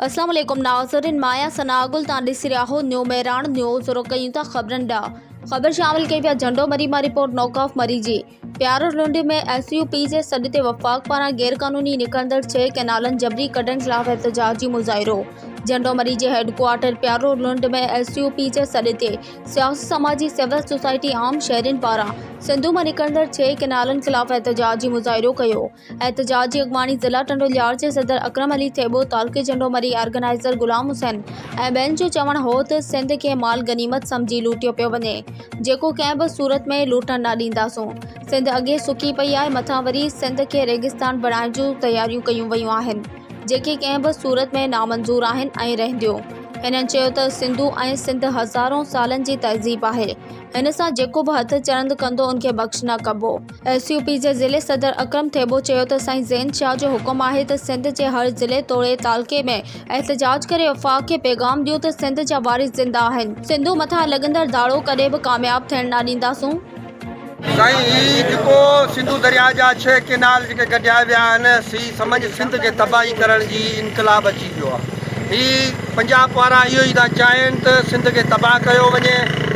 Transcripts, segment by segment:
اسلام عليڪم ناظرين مان آهيان ثناء گل تان ڏسي رهيا هو نيو مهراڻ نيوز شروع ڪيون ٿا خبرن ڏانهن خبر شامل ڪئي پيا جهنڊو مري مان رپورٽ نوڪ آف مري جي پيارو لنڊ ۾ ايس يو پي جي سڏ تي وفاق پاران غير قانوني نڪرندڙ ڇهه ڪئنالن جبري ڪڍڻ خلاف احتجاجي مظاهرو جهنڊو مري جي head quarter Pyaro Lund ۾ S U P جي سڏ تي سياسي سماجي سول سوسائٽي عام شهرين پاران سنڌو مان نڪرندڙ ڇهه ڪئنالن خلاف احتجاجي مظاهرو ڪيو احتجاج جي اڳواڻي ضلع ٽنڊو الهيار جي صدر اڪرم علي ٿيٻو، تعلقي جهنڊو مري آرگنائيزر غلام حسين ۽ ٻين جو چوڻ هو ته سنڌ کي مال غنيمت سمجهي لوٽيو پيو وڃي جيڪو ڪنهن به صورت ۾ لوٽڻ نه ڏينداسون، سنڌ اڳي سڪي پئي آهي مٿان وري سنڌ کي ريگستان بڻائڻ جون تياريون ڪيون ويون آهن جيڪي ڪنهن به صورت ۾ نامنظور آهن ۽ رهنديون. هنن چيو ته سنڌو ۽ سنڌ هزارون سالن جي تهذيب آهي هن سان جيڪو به هٿ چرند ڪندو ان کي بخش نه ڪبو. ايس يو پي جي ضلعي صدر اڪرم ٿيٻو چيو ته سائين زين شاهه جو حڪم آهي ته سنڌ جي هر ضلعي توڙي تعلقي ۾ احتجاج ڪري وفاق کي پيغام ڏيون ته سنڌ جا وارث زنده آهن، سنڌو مٿان لڳندڙ ڌاڙو ڪڏهن به ڪامياب ٿيڻ نه ڏينداسون. سائين هي جيڪو سنڌو درياء جا ڇهه ڪينال جيڪي ڪڍيا ويا آهن سي سمجهه سنڌ کي تباهي ڪرڻ جي انقلاب اچي ويو آهي هي پنجاب وارا اهو ئي ٿا چاهين ته سنڌ کي تباهه ڪيو وڃي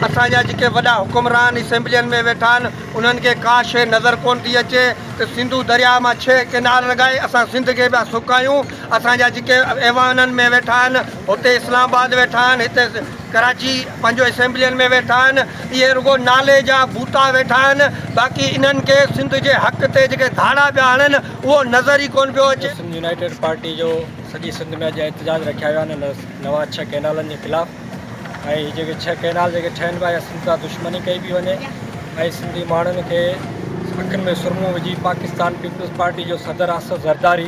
اسان جا جيڪي وڏا حڪمران اسيمبلين ۾ ويٺا آهن انهن کي ڪا شيء نظر ڪونه ٿي اچي ته سنڌو درياء مان ڇهه ڪئنال لڳائي اسان سنڌ کي پيا سڪايون، اسان جا جيڪي ايوانن ۾ ويٺا آهن، هتي اسلام آباد ويٺا آهن، هتي ڪراچي پنهنجو اسيمبلين ۾ ويٺا آهن، اهي رڳو نالي جا بوتا ويٺا آهن، باقي انهن کي سنڌ جي حق تي جيڪي ڌاڙا پيا هڻن اهو نظر ئي ڪونه پيو اچي. سنڌ يونائيٽيڊ پارٽي جو سڄي سنڌ ۾ اڄ احتجاج رکيا ويا آهن نوان ڇهه ڪئنالن جي خلاف. ۽ هي جيڪي ڇهه ڪئنال جيڪي ٺهن پيا اها سنڌ سان دشمني ڪئي پئي وڃي ۽ سنڌي ماڻهن کي اکين ۾ سرمو وجهي پاڪستان پيپلز پارٽي جو صدر آصف زرداري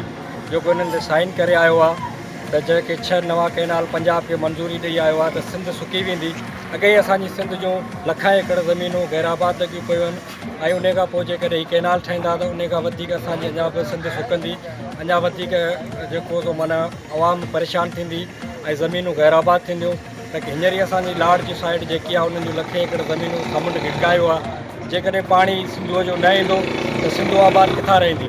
جيڪو انهن تي سائن ڪري آيو آهي ته جيڪي ڇهه نوان ڪئنال پنجاب کي منظوري ڏئي آيو آهي ته سنڌ سڪي ويندي اڳي ئي اسان جي سنڌ جون لکان ايڪڙ زمينون غير آباد لڳيون پيون آهن ۽ انهي کان پوء جيڪڏهن هي ڪئنال ٺهندا ته انهي کان وڌيڪ اسان جي اڃا به سنڌ سڪندي اڃا وڌيڪ جيڪو سو معنيٰ عوام پريشان ٿيندي ۽ زمينون غير آباد ٿينديون ته هينئر ئي اسان جي لاڙ جي سائيڊ جيڪي آهي انهن جون لکين ايڪڙ زمينون سمنڊ ڳڙڪايو آهي جيڪڏهن پاڻي سنڌوء جو نه ايندو ته سنڌو آباد ڪٿان رهندي.